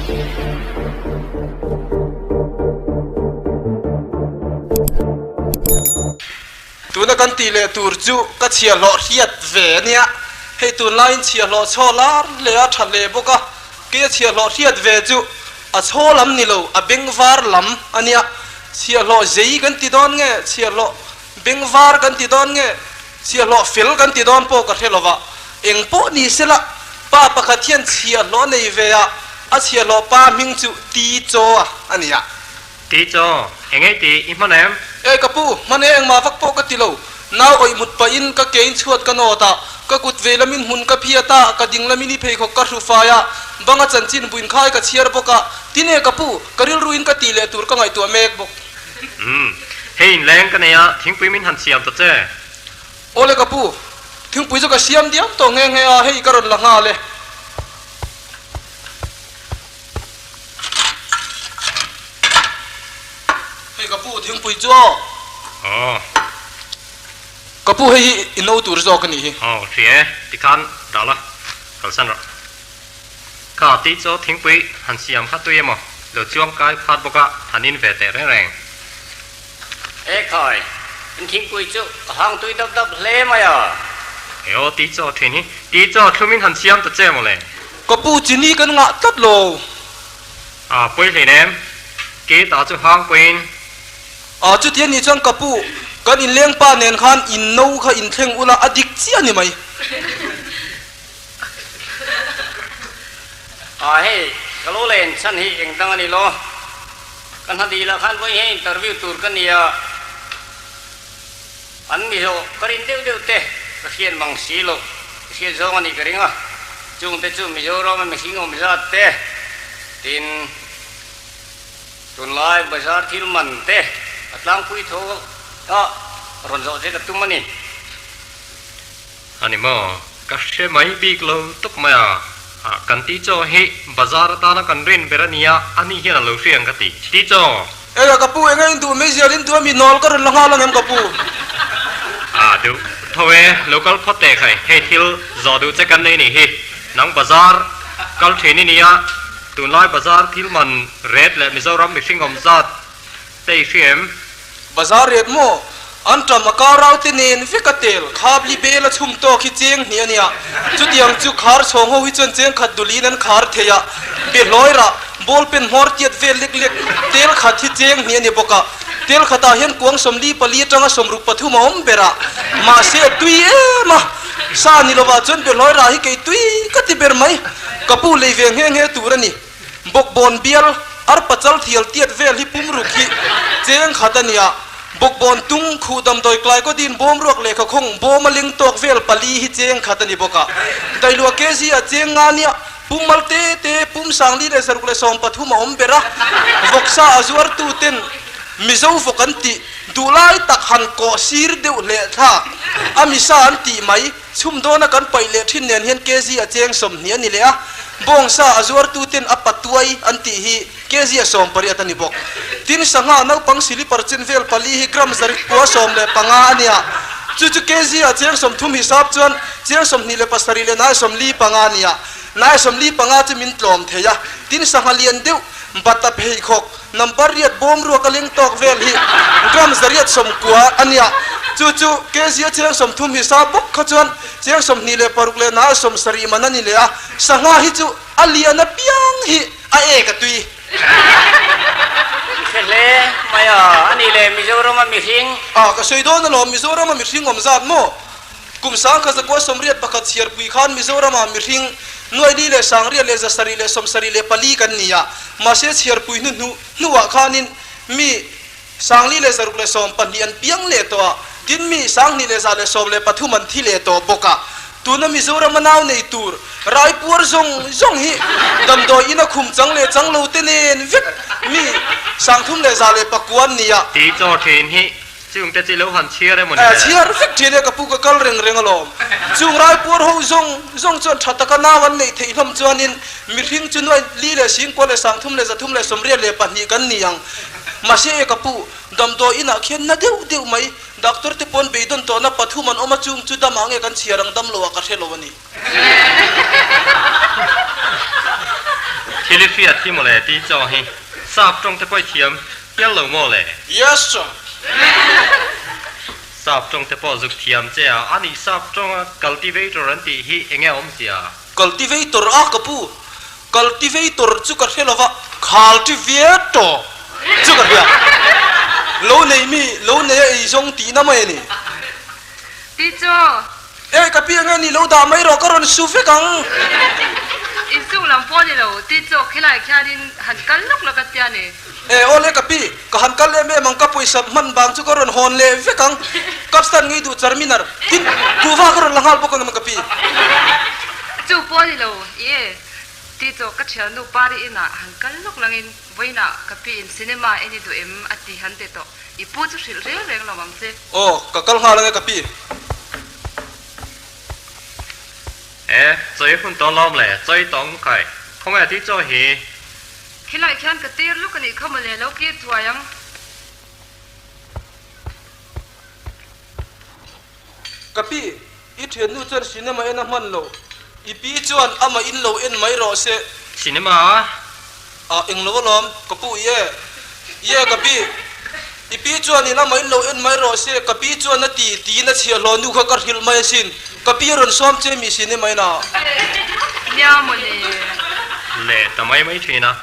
Tuna kan tih leh tur chu ka chhiahhlawh hriat ve a nia. Hei tunlaiin chhiahhlawh chhaw lar hle a tha hle bawk a, kei a chhiahhlawh hriat ve chu a chhaw lam ni lo, a bengvar lam a nia. Chhiahhlawh zei kan ti dawn nge, chhiahhlawh bengvar kan ti dawn nge, chhiahhlawh fel kan ti dawn pawh ka hre lo va. Eng pawh ni sela, pa pakhat hian chhiahhlawh a nei ve a, a chhiahhlawh pa hming chu Ti Chaw a ni a. Ti Chaw, eng ei tih i hman em? E ka pu, hman e engmah vak pawh ka ti lo. Nau awih mut pahin ka kein chhuat ka nawt a, ka kut ve lamin hmun ka phiat a, ka ding lamin i pheikhawk ka hru fai a, banga chanchin buinkhai ka chhiar bawk a. Tine ka pu, ka rilruin ka tih leh tur ka ngaihtuah mek bawk. Umm, hei inleng ka nei a, thingpui min han siam ta che. Awle ka pu, thingpui chu ka siam diam tawh nghe nghe a, hei ka rawn la nghal e. Hei ka pu thingpui chu aw. Aw. Ka pu hei hi i no tur zawk a nih hi. Aw hria e, tikhan dah la, kalsan rawh. Kha tih chu thingpui han siam kha tui emaw lo chuang kai phat bawk a, han in ve teh reng reng. E khai, in thingpui chu a hang tui dap dap hle mai a. E aw tih chaw thin hi, tih chaw thlum in han siam ta che maw le. Ka pu chini kan ngah tlat lo. A pawi hlei nem, ke ta chu hang pawiin. A chuti a nih chuan ka pu, kan inleng pa nen khan in no kha inthleng ula a dik chiah a ni mai. A hei, ka lo len chhan hi eng dang a ni lo. Ka hna dih lah khan vawi hian interview tur ka ni a, an mi hlawh ka rin deuh deuh te ka hriat mang si lo, ka hriat zawng a nih ka ring a, chungte chu Mizoram a mihring awm zat te, tin tunlai bazar thil man te a tlangpui tho a rawn zawh che ka tum a ni. A ni maw? Ka hre mai bik lo tawp mai a. Ah, kan ti chaw hi bazar atana kan rin ber a nia, ani hian a lo hria ang ka ti. Ti chaw! Eng a ka pu, eng a in duh mai zial in duh a mi nawl ka rawn la nghal ang em ka pu? Ah, duh tho e, lo kal phawt teh khai, hei thil zawh duh che kan nei nih hi. Nang bazar kal thin i nia, tunlai bazar thil man ret leh Mizoram mihring awm zat te i hria em? Bazar ret maw? An ṭam a kar au te nen vek a tel, khap li bel a chhum tawk hi cheng hnih a nia. Chutiang chu khar chhawng ho hi chuan cheng khat dulin an khar thei a, be hlawi rah, ball pen hmawr tiat vel lek lek, tel khat hi cheng hnih a ni bawk a. Tel khatah hian kuang 44 atanga 63 a awm ber a, mahse a tui em a, sa ni lovah chuan be hlawi rah hi kei tui ka ti ber mai, ka pu lei ve nghe nghe tur a ni. Bawkbawn bial arpa chal thial tiat vel hi pum ruk hi cheng khat a nia. Bawkbawn tung khuh damdawi klai kawtin bawm ruak lehkha khawng bawm a leng tawk vel pali hi cheng khat a ni bawk a. Dailua kg ah cheng nga nia pum mal te te pum sangli leh zaruk leh 13 a awm ber a. Vawksa a zuartu ten Mizo vawk an tih duhlai tak han kawh sir deuh hleh thlak a misa an tih mai. Chhum dawna kan paih leh thin nen hian kg a cheng 20 a ni leh a, bawngsa a zuartuten a patuai an tih hi kg a 18 a ni bawk. Tin, sangha naupang silipar chen vel pali hi gram 195 a nia, chu chu kg a cheng 30 hisap chuan cheng 27 leh nai 45 a nia, nai 45 chu min tlawm thei a. Tin, sangha lian deuh bata pheikhawk Number riat bawm ruak a leng tawk vel hi gram 190 a nia. Chu chu kg a cheng 30 hi sa bawk kha chuan cheng 26 leh nal 70 man a ni leh a. Sangha hi chu a lian apiang hi a ek a tui. I hre hle mai a, a nih leh Mizoram a mihring. A, ka sawi dawn alawm, Mizoram a mihring awm zat maw? Kum 1981 chhiarpui khan Mizoramah mihring nuaili leh sangriat leh 774 kan ni a, mahse chhiarpui hnu hnu hnuah khanin mi 4612 an piang leh tawh a, tin mi 2113 an thi leh tawh bawk a. Tuna Mizorama nau nei tur raipuar zawng zawng hi damdawi ina khum chang leh chang lo te nen vek mi 3109 an ni a. Tih chaw thin hi Chung te chi lo han chhiar emaw ni le? Chhiar vek thin e, ka pu ka kal reng reng alawm. Chung raipuar ho zawng zawng chuan tha taka nau an neih theih hlawm chuanin mihring chu nuai li leh singkua leh sangthum leh zathum leh 82 kan ni ang. Mahse e ka pu, damdawi inah khian na deuh deuh mai, doctor te pawn beidawn tawhna pathum an awm a, chung chu dam ang e kan chhiar ang dam lo ah ka hre lo a ni. Thil i hriat hi mawle tih chaw hi sap tawng te pawh i thiam hial lo maw le? Yes sir. Sap tawng te pawh zuk thiam che a, anih sap tawnga cultivator an tih hi enge awmzia? Cultivator a ka pu, Cultivator chu ka hre lova, Khaltiviator chu ka hria. Lo nei mi, lo nei a ei zawng tihna mai a ni. Ti chaw. E, ka piang e, ni lo dah mai rawh, ka rawn su vek ang. Insuk lam pawh ni lo, ti chaw khilai khianin han kal lawk lawk a tia ni. E, awle ka pi, ka han kal em em ang, ka pawisa hman vang chu ka rawn hawn leh vek ang. Kapstan ngei duh Charminar, tin, kuhva ka rawn la nghal bawk ang em ka pi. Chu pawh ni lo, i e, ti chaw ka thiannu Pari inah han kal lawk langin vawiinah ka pi in cinema en i duh em a ti han ti tawh. I pu chu hrilh reng reng lo ang che. Aw, ka kal nghal ange ka pi. E, chawi hun tawh lawm le, chawi tawng khai, khawnge tih chaw hi. Khilai khian ka tir luk anih kha mawle, lo kir thuai ang. Ka pi, i thiannu chuan cinema en a hman lo. I pi chuan amah in lo en mai rawh se. Cinema a? Ah, eng lo alawm, ka pu i e. I e ka pi, i pi chuan in amah in lo en mai rawh se, ka pi chuan a ti, tiin a chhiahhlawh nu kha ka hrilh mai asin. Ka pi a rawn sawm che mi cinema en a? Nia mawle. Le, ta mai mai thin a.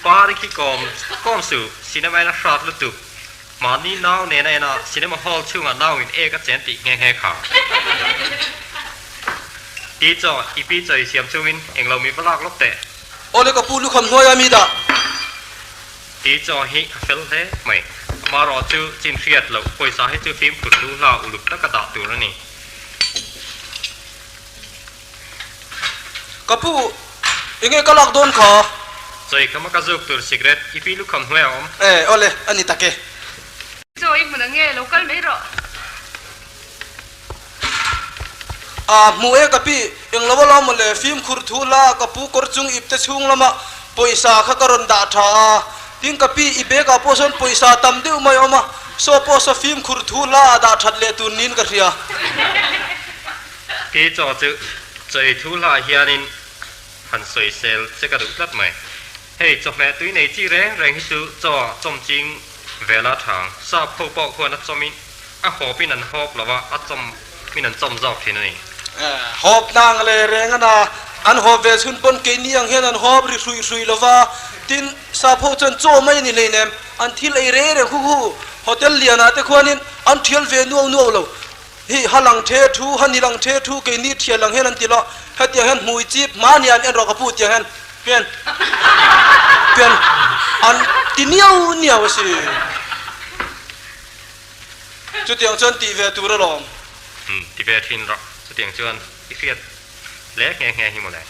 Pari khi kawm, kawm suh, cinema en a hrat lutuk. Mahni nau nena ena cinema hall chhungah nau in ek a chen tih nghe nghe kha. Ti chaw i pi chaw i siam chungin englo mi va lak lawk teh. Awle ka pu lukham hnuaia mi dah. Ti chaw hi a fel hle mai. Amarawh chu chin hriat loh pawisa hi chu fimkhur thu hla uluk taka dah tur a ni. Ka pu, enge ka lak dawn kha? Chawi khama ka zuk tur cigarette i pi lukham hnuai a awm. E, awle, a ni tak e. Chaw i hmun ange, lo kal mai rawh. A, hmu e ka pi, eng lo alawm mawle, fimkhur thu la, ka pu kawr chung ip te chhung lama pawisa kha ka rawn dah tha a. Tin ka pi, i bag ah pawh sawn pawisa tam deuh mai a awm a, saw pawh saw fimkhur thu la a dah that leh tur niin ka hria. Ti chaw chu chawi thu hlah hianin han sawisel che ka duh tlat mai. Hei chawhmeh tui nei chi reng reng hi chu chaw ah chawm ching vela thang sap ho pawh khuan a chawmin a hawpin an hawp lo va, a chawmin an chawm zawk thin a ni. Hawp nang leh reng a na, an hawp ve chhun pawn keini ang hian an hawp ri hruih hruih lo va, tin sap ho chuan chaw mai a ni hleinem, an thil ei reng reng hu hu, hotel lianah te khuanin an thial ve nuau nuau lo. Hi ha lang the thu, ha ni lang the thu, keini thial lang hian an ti lo. Hetiang hian hmui chip hma nia an en rawh ka pu tiang hian pian pian an ti niau niau a si. Chutiang chuan tih ve tur alawm. Umm ti ve thin rawh. Chutiang chuan i hriat hle nghe nghe hi mawle.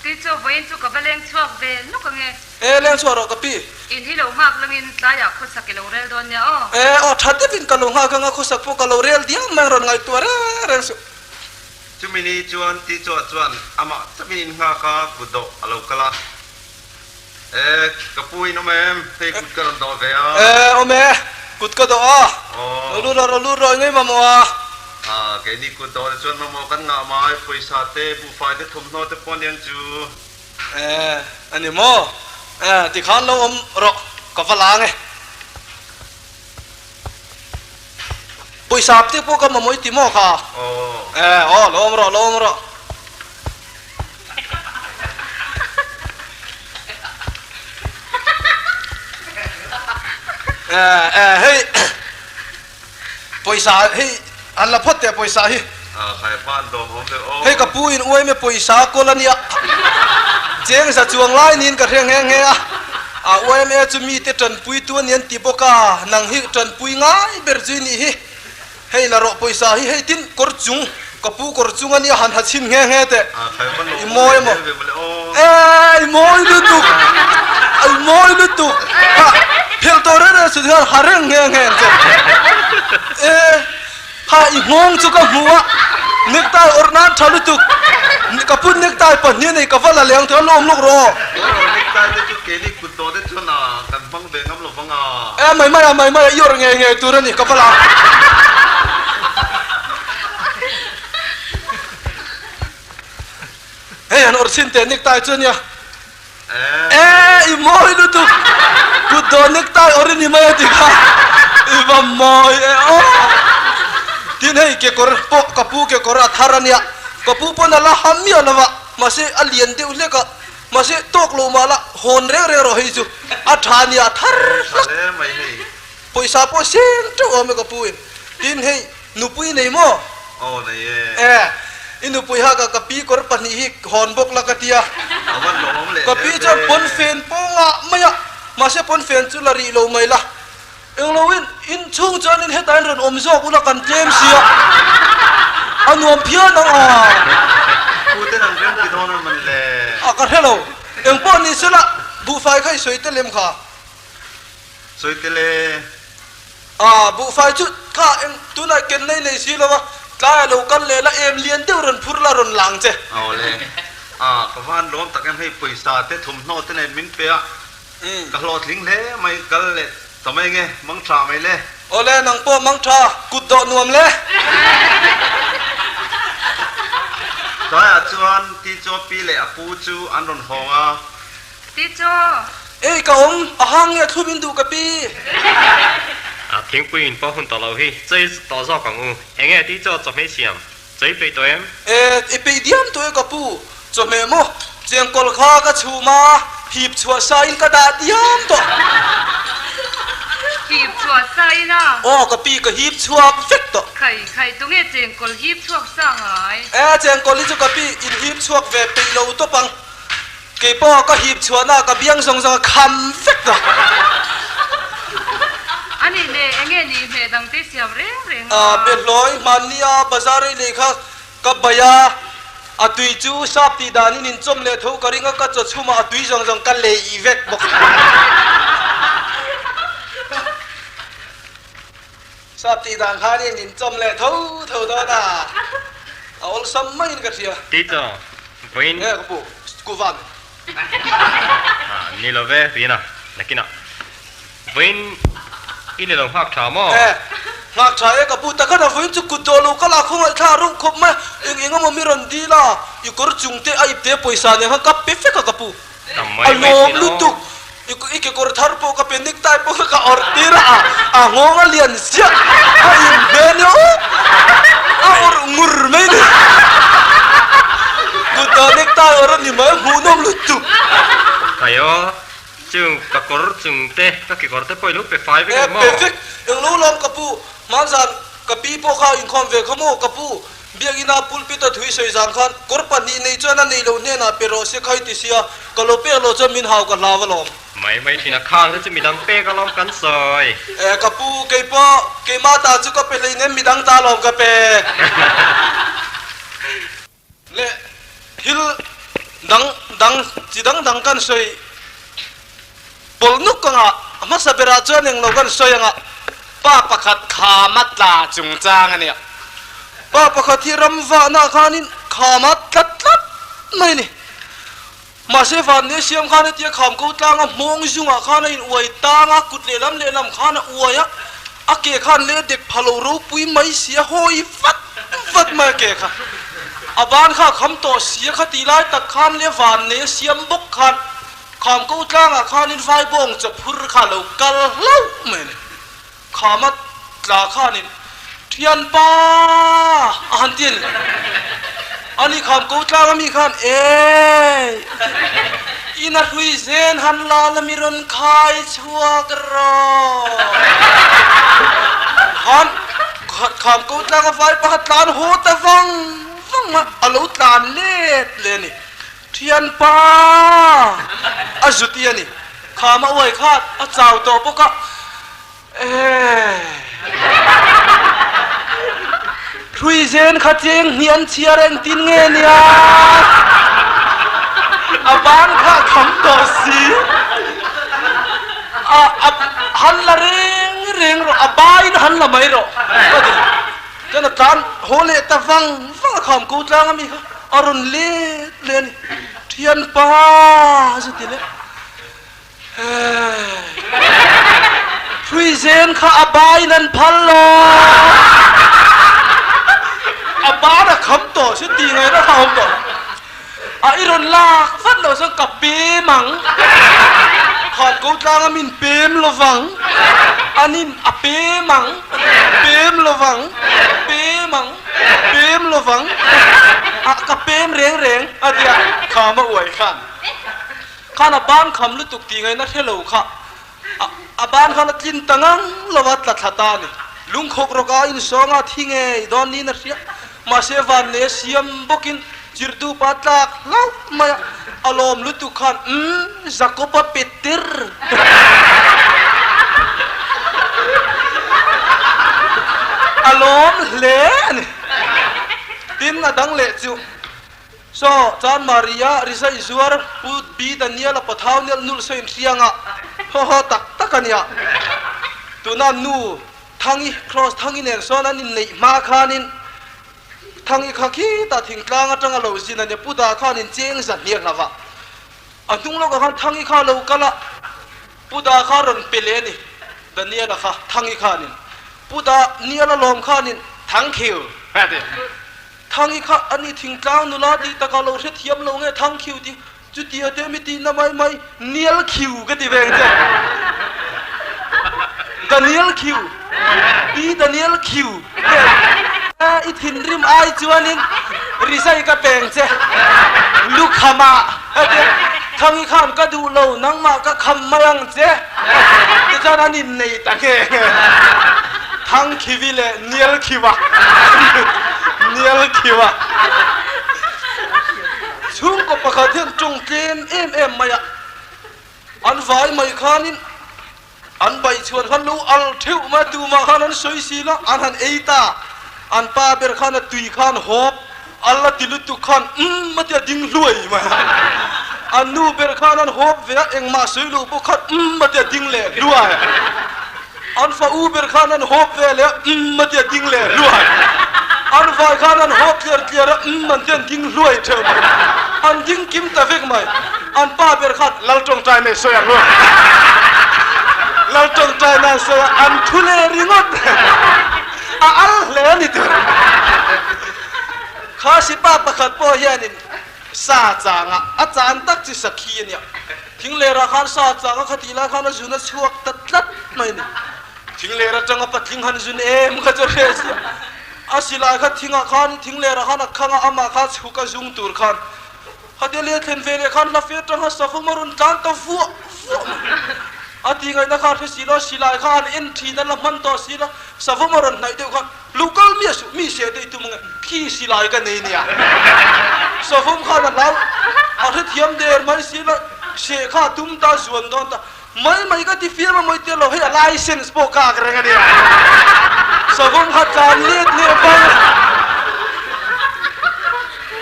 Tui chu vawiin chu ka va leng chhuak ve lawk ange. E, leng chhuah rawh ka pi. In hi lo nghak langin tlaiah khawsak i lo rel dawn nia aw. E, aw tha deuhin ka lo nghak anga khawsak pawh ka lo rel diam mai ang rawn ngaihtuah reng reng suh. Chumi ni chuan Tichuah chuan amah chauhin in nghak a, kut dawh a lo kal a. E, ka pu in awm em? Hei kut ka rawn dawh ve a. E, awm e, kut ka dawh a. Lo lut rawh, lo lut rawh, engei mamawh a? A, keini kut dawh te chuan mamawh kan ngah mai, pawisa te, buhfai te, thawmhnaw te pawh aniang chu. E, a ni maw? E, tikhan lo awm rawh, ka va lang e. Pawisa te pawh ka mamawh i ti maw kha? E, aw, lo awm rawh, lo awm rawh. Hei pawisa hei an la phawt teh pawisa hi. Hei ka pu in uaime pawisa kawl a nia cheng za chuang lai niin ka hre nghe nghe a a uaime chu mite tanpui tu a ni an ti bawk a nang hi tanpui ngai ber chu i nih hi. Hei la rawh pawisa hi hei tin kawr chung ka pu kawr chung a nia han ha chhin nghe nghe teh i mawi emaw e i mawi lutuk i mawi lutuk ha phelh tawh reng reng suh hian ha reng nghe nghe ang che e ha i nghawng chu ka hmu a necktie awrh nan tha lutuk ka pu necktie pahnih a nei ka va la leh ang tih a lawm lawk rawh E mai mai a mai mai a i awrh ngei ngei tur a ni ka va la. Hei han awrh chhin teh nik tai chu a nia. E. i mawi lutuk kut dawh necktie awr i ni mai a ti kha i va mawi e aw. Tin hei kekawr pawh ka pu kekawr a thar a nia, ka pu pawn a la ha miah lo va, mahse a lian deuh hlek a, mahse tawk lo mah la hawn reng reng rawh hei chu a tha a nia a thar hlak. Pawisa pawh seng teuh a awm e ka pu in. Tin hei nupui nei maw? Aw nei e. E, i nupui hak a ka pi kawr pahnih hi hawn bawk la ka ti a. A van lawmawm leh Ka pi hle chuan ve. pawnfen pawh ngah mai a, mahse pawnfen chu la rih lo mai la. Englo in in chhung chuan in hetah in rawn awm zawk ula kan tlem si a, a nuam phian ang a. Pu ten an rem ti dawn a man le. A ka hre lo. Engpawh ni sela buhfai kha i sawi tel em kha? Sawi tel e. A, buhfai chu kha eng tunah ken nei nei si lo a, tlai a lo kal leh la em lian deuh rawn phur la rawn lang che. Awle. A, ka van lawm tak em hei pawisa te thawmhnaw te nen min pe a, Ka hlawhtling hle mai kal leh ta mai nge mang tha mai le. Awle nang pawh mang tha kut dawh nuam le. Tlaiah chuan Tichaw pi leh a pu chu an rawn hawng a. Tichaw. Ei ka awm a hang nge thlum in duh ka pi. A thingpui in pawh hun tawh lo hi chei tawh zawk ang u. Enge Tichaw chawhmeh siam Chei peih tawh em? E, i peih diam tawh e ka pu, chawhmeh maw? Chengkawl kha ka chhum a, hip chhuah sa in ka dah diam tawh. Hip chhuah sa in a? Aw, ka pi ka hip chhuak vek tawh. Khai, khai, tunge chengkawl hip chhuak sa ngai? E, chengkawl hi chu ka pi in hip chhuak ve peih lo tawp ang. Kei pawh ka hip chhuahna ka biang zawng zawng a kham vek tawh. A nih le, enge nih hmeh dang te siam reng reng a? Behlawi hmannia bazar ei lei kha ka bai a, a tui chu sap tih danin inchawm leh tho ka ring a, ka chaw chhumah a tui zawng zawng ka lei vek bawk. Sap tih dan khanin inchawm leh tho tho dawn a, a awlsam maiin ka hria. Teacher, vawiin. Nge ka pu, kuvan. Ah, ni lo ve, Rina, nakinah. Vawiin i ni lo nghak tha maw? E, nghak tha e ka pu, takhan a vawiin chu kut dawh lo ka la khawngaih thla reuh khawp mai, eng eng emaw mi rawn dil a, i kawr chung te a ip te pawisa nen khan ka pe vek a ka pu. A lawm lutuk, i kekawr thar pawh ka pe necktie pawh kha ka awrh tir a, a nghawng a lian ziah, a inhme nia aw, a awrh ngur mai ni. Kut ah necktie awrh a ni mai, hmuhnawm lutuk. Khai aw, chung ka kawr chung te, ka kekawr te pawh i lo pe fai vek ang maw? E, pe vek, englo lawm ka pu, hmanzan ka pi pawh kha inkhawm ve kha maw ka pu, Biakina pulpit a thui sawi zang khan kawr pahnih nei chuan a nei lo hnenah pe rawh se khai ti sia, ka lo pek lo chuan min hau ka hlau alawm. Mai mai thin a khang te chu midang pek alawm kan sawi. E ka pu, kei pawh keimah ta chu ka pe hleinem midang ta alawm ka pek. Le thil dang dang chi dang dang kan sawi pawlh nuk anga a hmasa berah chuan englo kan sawi anga pa pakhat khama tla chungchang a nia. Pa pakhat hi ram vahna khanin khama tla tlat mai a ni. Mahse vanni a siam khan hetia kham ko tlanga hmawng zungah khan a in uai tang a, kut lehlam lehlam khan a uai a, a ke khan leh dek pha lo ropui mai si a, hawi vat vat mai a ke kha. A ban kha a kham tawh si a, khatih lai tak khan leh vanni a siam bawk khan kham ko tlangah khanin vaibawng chawphur kha a lo kal hlauh mai a ni. Khama tla khanin, Thianpa! a han ti a ni. Ani kham ko tlang ami khan, Eii! Ina hlui zen han la la mi rawn khai chhuak rawh. Khan kham ko tlang a vai pakhat tlan haw ta vang vang a, a lo tlan let le a ni. Thianpa! A zu ti a ni. Kham a uai khat, a chau tawh bawk a. Eeh! Hrui zen kha cheng hnih an chhiar engtin nge nia? A ban kha a kham tawh si. A, a, han la reng reng rawh, a baiin han la mai rawh. Ka ti. Chuan a tlan haw leh ta vang vang a, kham ko tlang ami kha a rawn let leh a ni. Thianpa! A zu ti leh. Hrui zen kha a bain an phal lo. A ban a kham tawh si ti ngaihna kha a awm tawh. A i rawn lak vat lo chuan ka pem ang. Khamko tlanga min pem lovang, anin a pem ang, pem lovang, pem ang, pem lovang, a ka pem reng reng a ti a, kham a uai khan. Khan a ban kham lutuk tih ngaihna hre lo kha a ban khan a tlin ta ngang lo a, tla thla ta a ni. Lungkhawk rawk a insawng a, thi ngei dawn niin a hria. Mahse vanlei a siam bawkin chirhdupa tlak hlauh mai a, a lawm lutuk khan, Umm, Jakob-a Peter! A lawm hle a ni. Tin, a dang leh chu, Saw, Chan Maria, Riza Izuar, Pu B. Daniel-a Pathau Nel Nulh Saw Inhrianga, haw haw tak tak a nia. Tuna nu Thangi, Cross Thangi nen sawn an inneih hma khanin Thangi kha khitah thingtlang atanga lo zin a nia, Pu Da khan incheng za hnial hlauh a. A hnung lawkah khan Thangi kha a lo kal a, Pu Da kha a rawn pe leh a ni, Daniel-a kha Thangi khanin Pu Da Nial-a lawm khanin Thangkhiu a ti. Thangi kha a ni thingtlang nula tih takah lo hrethiam lo nge Thangkhiu tih Chutia te mi tihna mai mai Nial Khiu ka ti ve ang che. Daniel Khiu, Pi Daniel Khiu i thinrim ai chuanin rizai ka peng che. Lukhama a ti a, Thangi khan ka duh lo, nangmah ka kham mai ang che. Tichuan an innei ta nge nge. Thang Khivi leh Nial Khiua, Nial Khiua. Chhungkaw pakhat hian tawng tlem em em mai a, an vai mai khanin an baih chhuan khan lo al theuh mai a, tumah khan an sawi si lo, an han ei ta, an pa ber khan a tui khan hawp al a ti lutuk khan umm a ti a ding hluai mai a, an nu ber khan an hawp ve a, engmah sawi loh pawh khan umm a ti a ding leh hluai a. An fa u ber khan an hawp ve leh a, umm a ti a ding leh hluai. An vai khan an hawp tliar tliar a, umm an ti an ding hluai theuh mai. An ding kim ta vek mai. An pa ber khan Lal tawngtai nei sawi ang u. Lal tawngtai nan sawi a, an thu leh ringawt. A al hle a ni tur. Kha sipa pakhat pawh hianin sa changa a chan tak chi sakhi a nia. Thinglerah khan sa chang a khatih lai khan a zun a chhuak ta tlat mai a ni. Thingler atanga patling han zun em kha chu a hre si a. A silai kha thingah khan thinglerah khan a khang a, amah kha chhuk a zung tur khan khatia leh thlen ve leh khan hlafe atanga savawm a rawn tlan ta vuah vuah mai. A tih ngaihna kha a hre si lo, a silai kha han en thin a la hman tawh si lo, savawm a rawn hnaih deuh khan Lo kal miah suh, mi seh te i tum ange, khi silai ka nei nia. Savawm khan a hlau, a hrethiam der mai si la, seh kha a tum ta, zuan dawn ta, mai mai ka ti fiam a mawi tir lo, hei a license pawh kak reng a nia. Savawm kha tlan let leh bang a,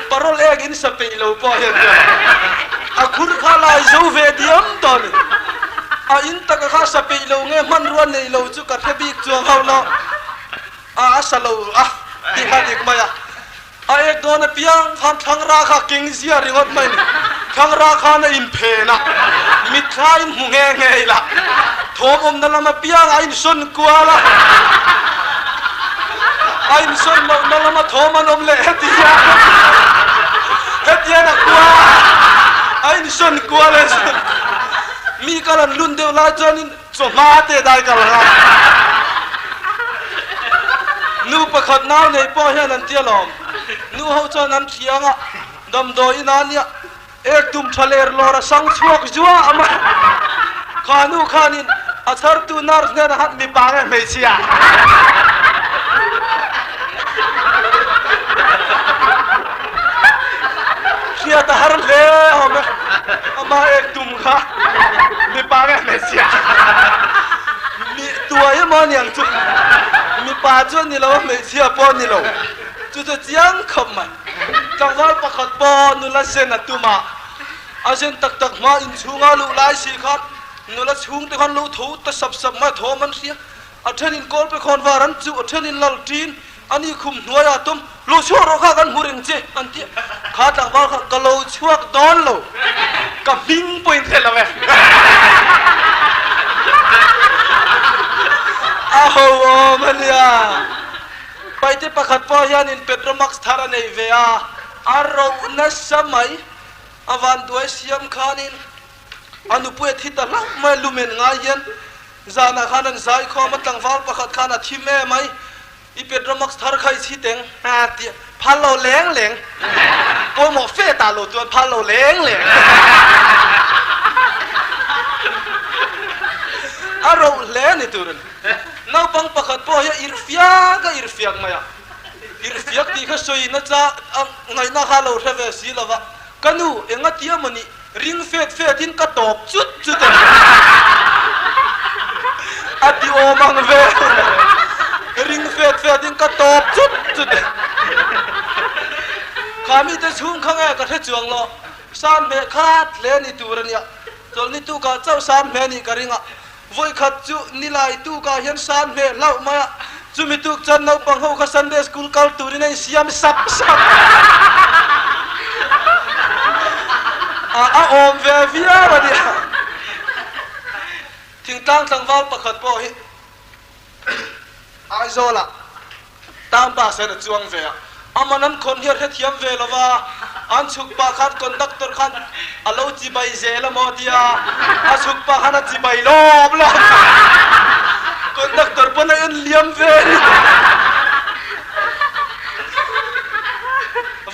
parole ek in sa peih lo pawh hian chuan a khur kha lai zo ve diam tawh a ni. A in taka kha sa peih lo nge hmanrua nei lo chu ka hre bik chuang hauh lo. A a sa lo a tih kha dik mai a. A ek dawn apiang khan thlangra kha keng zia ringawt mai ni. Thlangra khan a inphen a, mitthla a inhmu nghe nghe ila, thawm awmna lam apiang a insawn kual a, a insawn lohna lama thawm an awm leh heti hian heti hian a kua a, a insawn kual a, mi kal an lun deuh lai chuanin Chawhma te dai kal nga. Nu pakhat nau nei pawh hian an ti alawm. Nu ho chuan an thiang a, damdawi in a nia, ek tum tha ler lawr a sang chhuak zua a mai. Kha nu khanin a chhartu nurse hnenah khan mipa nge hmeichhia? Hriat a har hle awm e, amah ek tum kha mipa nge hmeichhia? Mi tuai emaw a niang chu, mipa chu a ni lo a hmeichhia pawh a ni lo, chu chu chiang khawp mai. Tlangval pakhat pawh nula zen a tum a, a zen tak tak hma inchhunga luh lai si khan nula chhungte khan lo tho ta sap sap mai a thawm an hria. A thenin kawlpe khawn var an chuh, a thenin lal ṭin, a ni khum hnuaiah tum, Lo chhuak rawh kha kan hmu reng che, an ti a. Kha tlangval kha ka lo chhuak dawn lo, ka hming pawhin hre lo e. A ho awm a nia. Paite pakhat pawh hianin Petromax thar a nei ve a, a roh nasa mai. A vanduai siam khanin. A nupui a thi ta hlauh mai a, lumen ngai hian zanah khan an zai khawm a, tlangval pakhat khan a thi me mai, I Petromax thar kha i chhi teng a tih phal lo leng leng, pawimawh fe ta lo chuan phal lo leng leng. A roh hle a ni tur a ni. Naupang pakhat pawh hi a irhfiak a irhfiak mai a, irhfiak tih kha sawi na cha ngaihna kha a lo hre ve si lo va, Ka nu, enga tia maw nih? Ring fet fet in ka tawp chut chut a ni. A ti awm ang ve. Ring fet fet in ka tawp chut chut a ni. Kha mite chhung kha nge ka hre chuang lo. San hmeh khat hle ni tur a nia. Chawlhni tukah chauh san hmeh nih ka ring a. Vawikhat chu nilai tukah hian san hmeh hlauh mai a, chumi tuk chuan naupang ho kha Sunday school kal turin a insiam sap sap a, a awm ve viau a nia. Thingtlang tlangval pakhat pawh hi Aizawlah Town bus hian a chuang ve a, aman an khawn hi a hrethiam ve lo va, an chhuk pah khan conductor khan a lo chibai zel a maw tia, a chhuk pah khan a chibai lawm lawm a, conductor pawn a en liam ve a ni.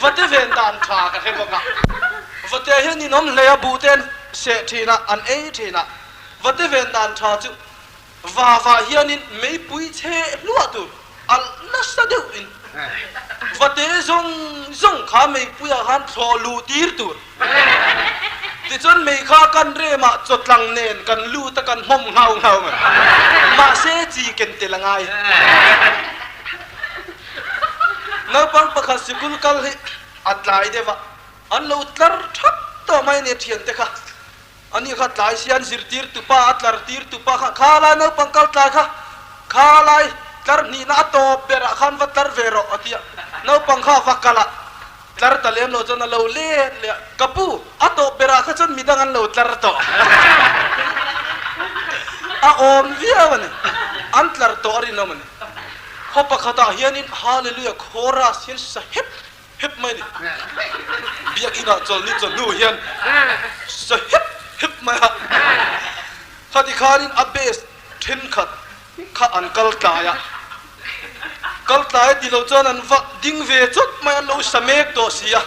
Vate ven dan tha ka hre bawk a, vate hian in awm hle a, buh te an seh thin a, an ei thin a, vate ven dan tha chu Vava hianin meipui chhe hluah tur alh nasa deuhin vate zawng zawng kha meipuiah khan thlawh luh tir tur. Tichuan mei kha kan remah chawtlang nen kan lut a kan hmawm nghau nghau mai. Mahse chi ken tel a ngai. Naupang pakhat sikul kal hi a tlai deuh a, an lo tlar thap tawh mai a nia thiante kha. Ani kha tlai sian zirtir tupa a tlar tir tupa kha kha lai naupang kal tlai kha kha lai tlar hnihna a tawp berah khan va tlar ve rawh a ti a, naupang kha va kal a tlar ta lem lo chuan a lo let leh a, ka pu a tawp berah kha chuan midang an lo tlar tawh a awm viau a ni, an tlar tawh a rinawm a ni. Khaw pakhatah hianin Hallelujah chorus hian sa hep hep mai ni. Biakinn ah chawlhni chawhnu hian sa hep hep mai a. Khati khanin a base thenkhat kha an kal tlai a. Kal tlai a ti lo chuan an va ding ve chawt mai an lo sa mek tawh si a.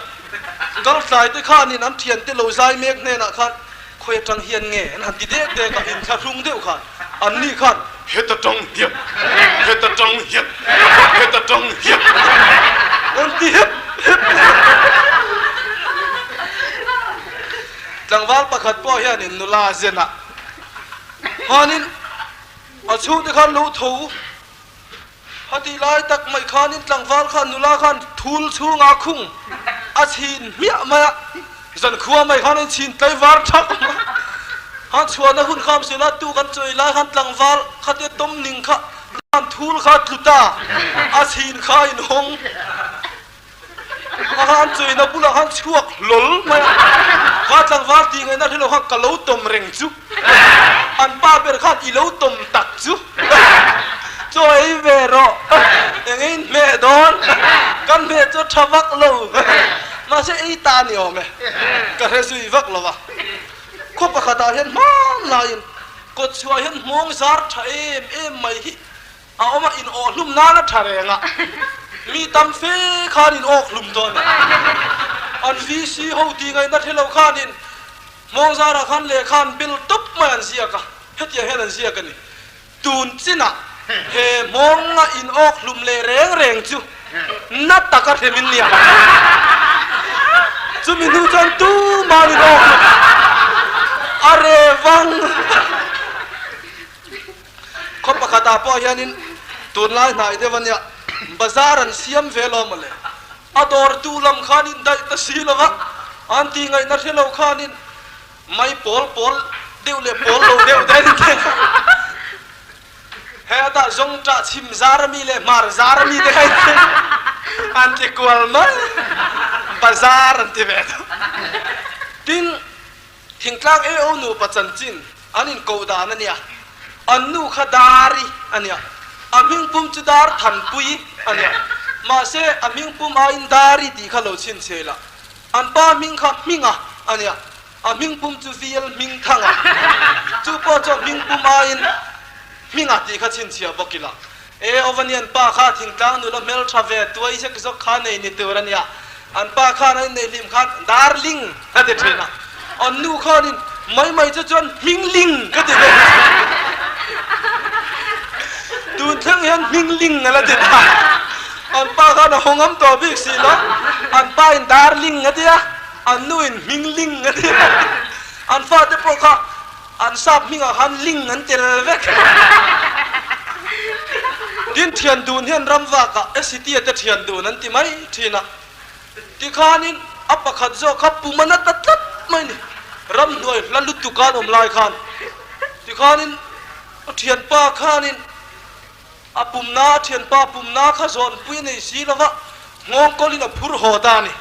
Kal tlai te khanin an thiante lo zai mek hnenah khan khawi atang hian nge an han ti dek dek a, inthlahrung deuh khan anni khan heta tang hian, heta tang hian, heta tang hian an ti hep hep. Tlangval pakhat pawh hianin nula zenah khanin a chhungte khan lo tho Hati lai tak mai khanin tlangval khan nula khan thul chhungah khung a chhin hmiah mai a, zankhua mai khan an chhin tlaivar thak mai a. Han chhuahna hun kha awm si la, tu kan chawi lai khan tlangval khatia tawm ning kha khan thul kha a tlu ta, a chhin kha a inhawng. A han chawina bulah khan chhuak hlawl mai a, kha tlangval tih ngaihna hrelo khan ka lo tawm reng chu, an pa ber khan i lo tawm tak chu chaw ei ve rawh, eng in hmeh dawn, kan hmeh chu a tha vak lo, mahse ei ta a ni awm e, ka hre zui vak lo va. Khaw pakhatah hian hman laiin kawtchhuah hian hmawng zar tha em em mai hi A awm a, in awh hlum nan a tha reng a, mi tam fe khan in awk hlum dawn a. An VC ho tih ngaihna hre lo khanin Hmawngzarah khan lehkha an bel tawp mai an ziak a, hetiang hian an ziak a ni. Tun chinah he hmawnga in awk hlum leh reng reng chu na taka hrem in nia. Chumi hnu chuan tuman in awk hlum a reh vang. Khaw pakhatah pawh hianin tunlai hnai deuh a nia, bazar an siam ve lo mawle. A dawrtu lam khanin daih ta si lo va, an tih ngaihna hre lo khanin mai pawl pawl deuh leh pawl lo deuh te an inkheng a. Hetah zawngṭah chhim zar ami leh hmar zar ami te kha inkheng an ti kual mai, bazar an ti ve ta. Tin, Thingtlang AO nupa chanchin an inkoh dan a nia. An nu kha Dari a nia. A hmingpum chu Dar Thanpui a nia. Mahse, a hmingpum aiin Dari tih kha lo chhinchhe la. An pa hming kha Hminga a nia. A hming pum chu VL Hmingthanga. Chu pawh chu a hming pum aiin Hminga tih kha chhinchhiah bawk ila. E, Ovanian pa kha thingtlang nula hmeltha ve tuai zek zawk kha nei ni tur a nia. An pa khan a inneih hlim khan Darling ka ti thin a. An nu khanin mai mai chu chuan Hmingling ka ti ve thin. Tun thleng hian Hmingling a la ti ta. An pa khan a haw ngam tawh bik si lo. An pa in Darling a ti a, an nu in Hmingling a ti a. An fate pawh kha An sap hmingah khan ling an tel vek. Tin thian dun hian ram vakah City-a te thian dun an ti mai thin a. Tikhanin a pakhat zawk kha pum a na ta tlat mai ni. Ramhnuai hla lutuk a an awm lai khan tikhanin a thianpa khanin a pumna a thianpa pumna kha zawnpui a nei si lo va, nghawngkawlin a phur haw ta a ni.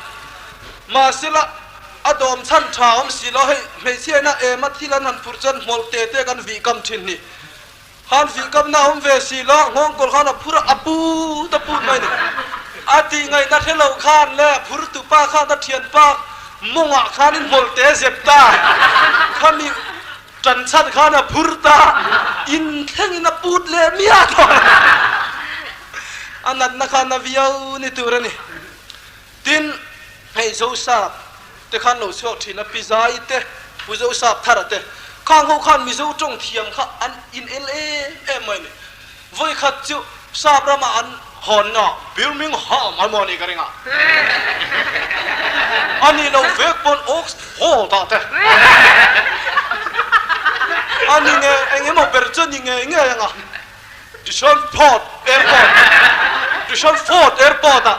Mahsela, a dawm chhan tha awm si lo, hei hmeichhiaina ema thil an han phur chuan hmawlh te te kan vih kam thin ni. Khan vih kamna a awm ve si lo, nghawngkawl khan a phur a, a put a put mai a ni. A tih ngaihna hre lo khan leh a phur tupa khan a thianpa mawngah khanin hmawlh te zep ta khami Ṭan chhan khan a phur ta, in thlengin a put leh miah tawh lo. A natna khan a viau ni tur a ni. Tin, hei Zosap te khan lo chhuak ṭhin a, Pi Zai te, Pu Zosap Thara te, khang ho khan Mizo ṭawng thiam kha an in el em em mai a ni. Vawikhat chu Sap ramah an hawn na Birmingham an maw ni ka ring a. A nih loh vek pawn Oxford ah te. A ni nge eng emaw ber chu a ni ngei ngei ang a. Dishonford Airport Dishonford Airport ah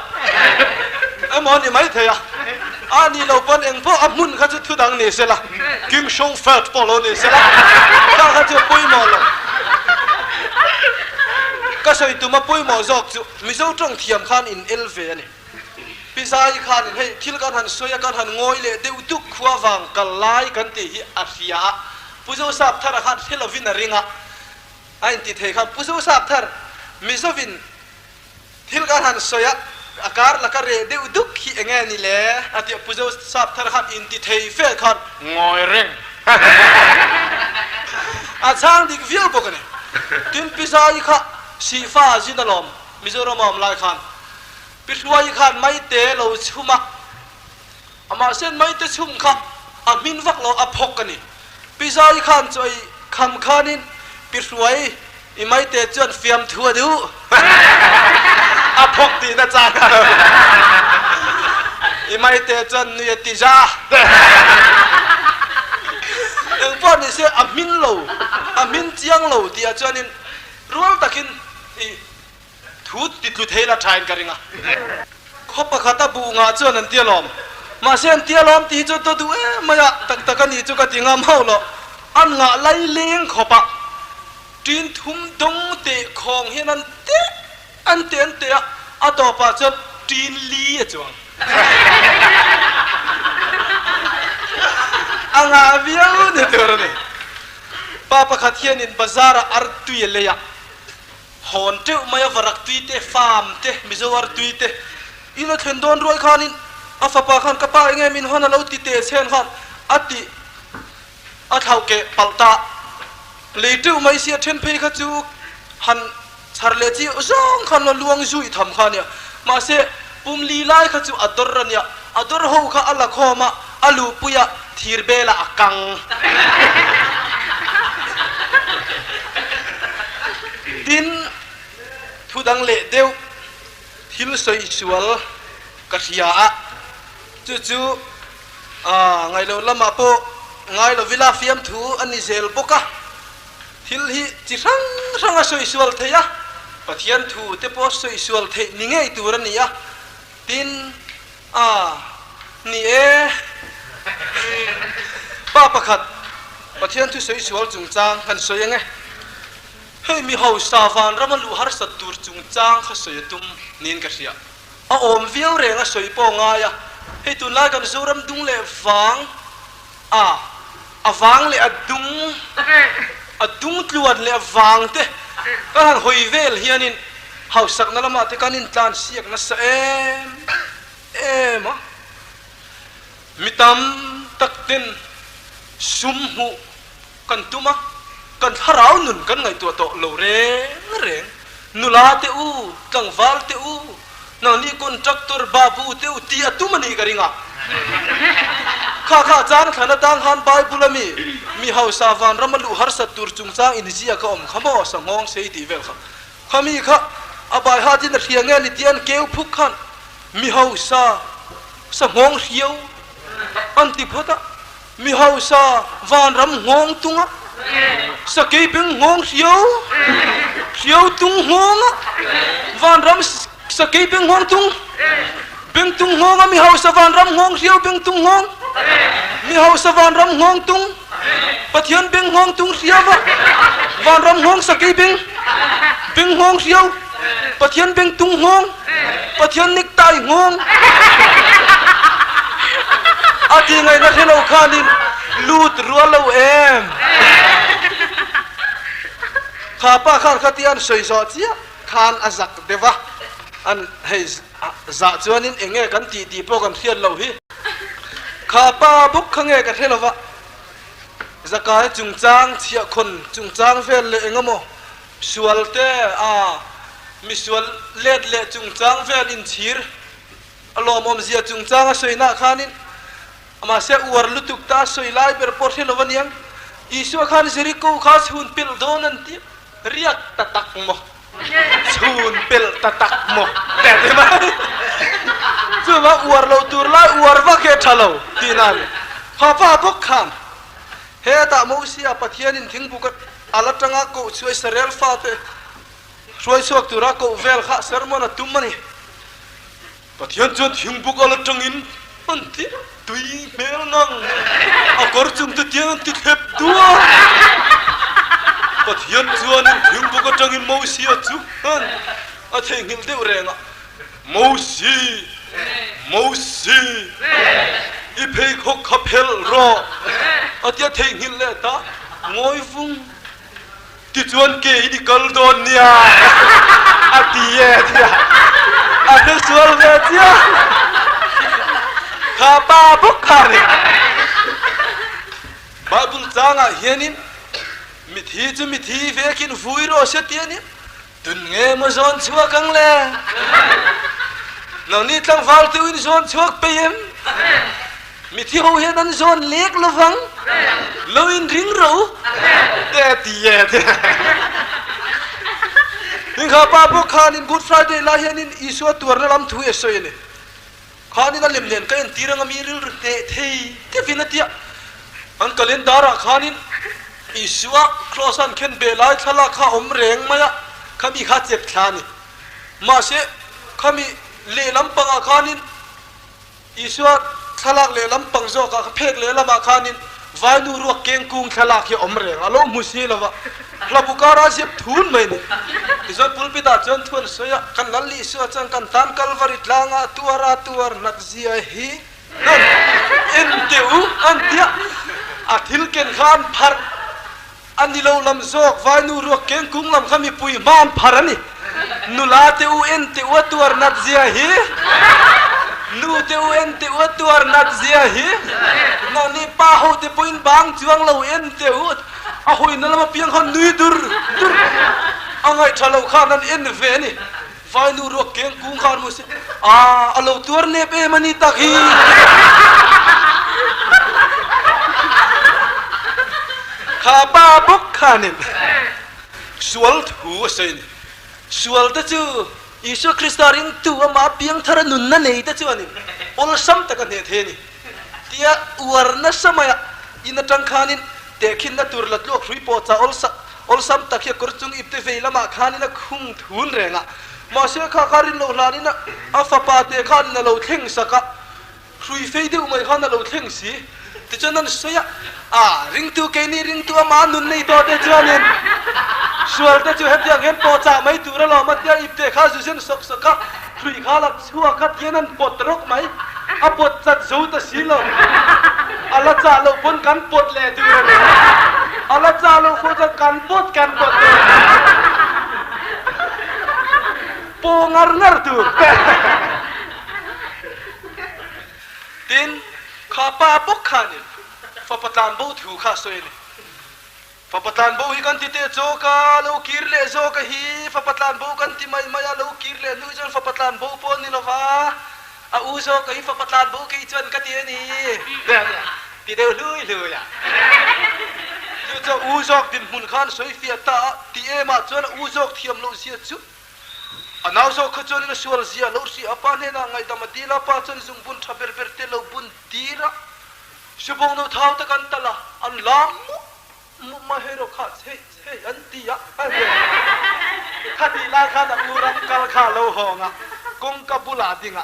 emaw a ni maithei a. A nih loh pawn eng pawh a hmun kha chu thu dang ni sela, King Shongfeld pawh lo ni sela, kha kha chu a pawimawh lo. Ka sawi tum a pawimawh zawk chu Mizo tawng thiam khan in el ve a ni. Pi Zai khanin hei thil kan han sawi a, kan han ngawi leh deuh duk khua vang kal lai kan tih hi a hria a, Pu Zosap Thara khan hre lovin a ring a, a inti thei khan Pu Zosap Thar Mizovin Thil kan han sawi a, a kar laka reh deuh duk hi eng nge ni le? A ti a, Pu Zo sap thar khan inti thei fel khan ngawi reng a chhang dik viau bawk a ni. Tin, Pi Zai kha Sihfa a zin alawm, Mizoram a awm lai khan Pi Hruai khan Maite lo chhum a, amah sen Maite chhum kha a hmin vak lo, a phawk a ni. Pi Zai khan chu ei kham khanin Pi Hruai i Maite chuan fiamthu a duh. A phawk tihna chang a lo. I Maite chuan nui a ti za. Engpawh ni se a hmin lo, a hmin chiang lo tih ah chuanin rual takin i Thu ti tlu thei la thain ka ring a. Khaw pakhat a buh ngah chuan an ti alawm. Mahse an ti alawm tih hi chu daw duh em mai a, tak tak a nih chu ka ti ngam hauh lo. An ngah lai leng khawp a, ṭin thum dawng teh khawng hian an teh an teh an teh a, a tawpah chuan ṭin li a chuang. A ngah viau ni tur a ni. Pa pakhat hianin bazar ah artui a lei a. Hawn teuh mai a varak tui te, farm te, Mizo ar tui te in a thlen dawn ruai khanin a fapa khan ka pa enge min hawn a lo ti teh chhen khan a ti a thlauh keh palh ta. Lei teuh mai sia then phei kha chu han chhar leh chi zawng khan lo luang zui tham kha ania. Mahse pum li lai kha chu a dawr ania, a dawr ho kha a la khawm a, a luhpui a thir belah a kang. Tin, thu dang leh deuh thil sawi sual ka hria a, chu chu ngailo lamah pawh ngai lovila fiamthu a ni zel bawk a, thil hi chi hrang hrang a sawi sual thei a, Pathian thu te pawh sawi sual theih ni ngei tur a ni a, tin, A, ni e. Pa pakhat, Pathian thusawi sual chungchang kan sawi ang e. Hei mi hausa vanrama luh harsat tur chungchang kha sawi a tum niin ka hria. A awm viau reng a sawi pawh ngai a, hei tunlai kan Zoram dung leh vang, a, a vang leh a dung, a dung tluan leh a vang te kan han hawi vel hianin Hausakna lamah te kan intlan siak nasa em em a, mi tam tak ten. Sum hmuh kan tum a, kan thlarau nun kan ngaihtuah tawh lo reng reng. Nula te u, tlangval te u, nangni contractor babu te u tih a tum a nih ka ring a. Kha kha chang thlan atang khan Bible a mi, mi hausa vanram a luh harsat tur chungchang inziak a awm kha maw, sanghawng sei tih vel kha. Kha mi kha a baiha tin a hria nge ni tih an keu phuk khan mi hausa sanghawng hriau an ti phawt a. Mi hausa vanram nghawng tunga sakei beng nghawng hriau hriau tung nghawnga vanram sakei beng nghawng tung beng tung nghawnga mi hausa vanram nghawng hriau beng tung nghawng mi hausa vanram nghawng tung Pathian beng nghawng tung hriaua vanram nghawng sakei beng beng nghawng hriau Pathian beng tung nghawng Pathian necktie nghawng a ti ngaihna hre lo khanin lut rual lo em? Kha pa khan khatia an sawi zawh chiah khan a zak deuh a, an hei zah chuanin eng nge kan tih tih pawh kan hriat loh hi. Kha pa bawk kha nge ka hre lo va, Zakai chungchang chhiahkhawn chungchang vel leh eng emaw Sual te a misual let leh chungchang vel inchhir a lawmawmzia chungchang a sawi nah khanin mahse uar lutuk ta a sawi lai ber pawh hre lo aniang. Isua khan Jeriko kha chhun pelh dawn an ti riak ta tak maw? Chhun pelh ta tak maw? Te ti mai. Chuvang uar lo tur lai uar vak hi a tha lo tihna a ni. Kha pa bawk khan hetah Mosia Pathianin thingbuk a A la tanga koh chu Israel fate hruai chhuak tura koh vel kha sermon a tum a ni. Pathian chuan thingbuk a la tangin an ti tui hmel ngang a kawr chung te tiang an ti thlep duah. Pathian chuanin thingbuk atangin Mosia chu a theihnghilh deuh reng a, Mosi! Mosi! I pheikhawk kha phelh rawh! A tia theihnghilh leh ta. Ngawi vung. Tichuan ke in i kal dawn nia a ti e a tia. A hre sual ve chiah. Kha pa bawk kha a ni. Bible changah hianin mithi chu mithi vekin vui rawh se ti a ni. Tun nge maw zawn chhuak ang le? Nangni tlangval tu in zawn chhuak pei em? Mithi ho hian an zawn lek lovang, lo in ring ro te a ti e te. Hingha pa pawh khanin Good Friday lai hianin Isua tuarna lam thu hi a sawi a ni. Khanin a lem nen ka entir anga mi rilru hneh thei deuhin a tia. An calendar ah khanin Isua cross an khen beh lai thlalak kha a awm reng mai a, khami kha chep thla a ni. Mahse, khami lehlam pangah khanin Isua thlalak lehlam pang zawkah kha phek lehlamah khanin Vainu ruak keng kung thlalak hi a awm reng a, lo hmu si lo va, hlabu kara zep thun mai a ni. Tichuan pulpit ah chuan thu an sawi a, kan Lal Isua chuan kan tan Kalvari tlangah tuar a tuar nat zia hi an en teh u an ti a, a thil ken kha an pharh a ni lo lam zawk, Vainu ruak keng kung lam kha mipui hma an pharh a ni. Nula te u en teh u a tuar nat zia hi, nu te u en teh u a tuar nat zia hi, nangni pa ho te pawhin bang chuang lo en teh u, a hawina lam apiang khan nui dur dur a ngaihṭha lo khan an en ve a ni. Vainu ruak keng kung khan maw se, aa a lo tuar nep em a ni tak hi. Kha pa bawk khanin. Sual thu a sawi a ni. Sual te chu Isua Krista ringtu amah piangthara nunna nei te chuanin awlsam tak a hneh thei a ni. Tia uar nasa maia in atang khanin tehkhinna tur la tluak hrui pawh cha awlsam tak hi a kawr chung ipte vei lamah khanin a khung thun reng a. Mahse kha kha rin loh hlanin a fapa te khanin a lo thleng sak a. Hrui fei deuh mai khan a lo thleng si. Tichuan an sawi a, A, ringtu keini ringtu ama nun nei tawh te chuanin sual te chu hetiang hian pawhchah mai tur alawm a tia ipte kha zu zen sawk sawk a, hrui kha la chhuak a tian an pawt rawk mai. A pawt chat zo ta si lo. A la chah loh pawn kan pawt leh tur a ni. A la chah loh pawh chuan kan pawt kan pawt tur a ni. Paw ngar ngar tur. Tin, kha pa bawk khanin Fapa tlan bo thu kha a sawi a ni. Fapa tlan bo hi kan ti teh chawk a, lo kir leh zawk a hi. Fapa tlan bo kan ti mai mai a, lo kir leh hnu chuan fapa tlan bo pawh a ni lo va, a u zawk a hi fapa tlan bo kei chuan ka ti a ni. Ti deuh hlui hlui a. Chu chuan u zawk dinhmun khan sawi fiah ta a, ti em ah chuan a u zawk thiam loh zia chu a nau zawk kha chuanin a sual zia lo hria a, pa hnenah ngaihdam a dil a, pa chuan zungbun tha ber ber te lo bun tir a. Sibawng nu thau te kan tal a, an lam mup mup mai hei rawh kha chheih chheih an ti a, kha tih lai khan a u ram kal kha a lo hawng a, kawngka bulah a ding a,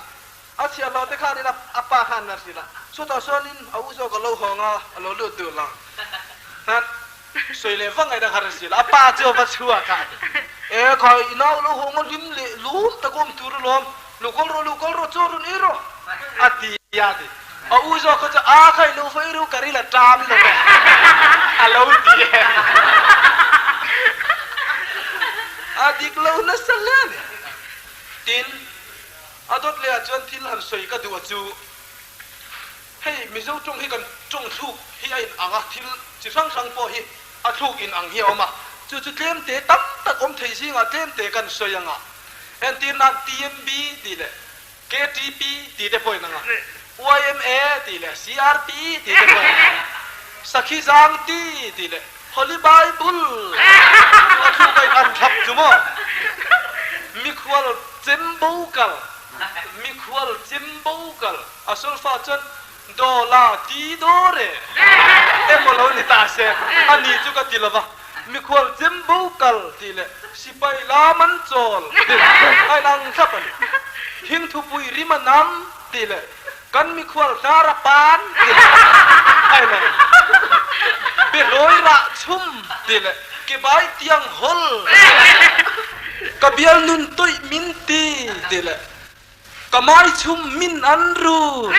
a chhiahhlawh te khanin a pa khan a hrilh a, chutah chuanin a u zawk a lo hawng a, a lo lut duh lo han sawi leh vang ngaihna kha a hrilh a, a pa chu a va chhuak a, e kha i nau lo hawng a hlim leh lum tak awm tur alawm, Lu kawl rawh, lu kawl rawh, chaw rawn ei rawh, a ti a ti. A u zawk kha chu a kha i lo va ei ru ka ril a ṭam lo ve, a lo ti e. A dik lo nasa hle a ni. Tin, a dawt leh ah chuan thil han sawi ka duh a chu, hei Mizo ṭawng hi kan ṭawng thluk hi a in ang a, thil chi hrang hrang pawh hi a thluk in ang hi a awm a, chu chu tlem te tam tak awm thei zingah tlem te kan sawi ang a. Entir nan TMB tih leh KTP tih te pawhin ang a, YMA tih leh CRP tih te pawhin ang a, Sakhi Zang ti tih leh Holy Bible a thluk a in an thlap chu maw? Mikhual chem bo kal, mikhual chem bo kal, a solfa chuan Do la ti do re emaw lo ni ta se, a ni chu ka ti lo va, mikhual chem bo kal tih leh sipai la man chawl tih a inang thlap a ni. Hing thupui rim a nam tih leh kan mikhual hnar a pan tih a inang. Behlawi rah chhum tih leh ke bai tiang hawl ka bial nun tawih min ti tih leh Ka mai chhum min an ru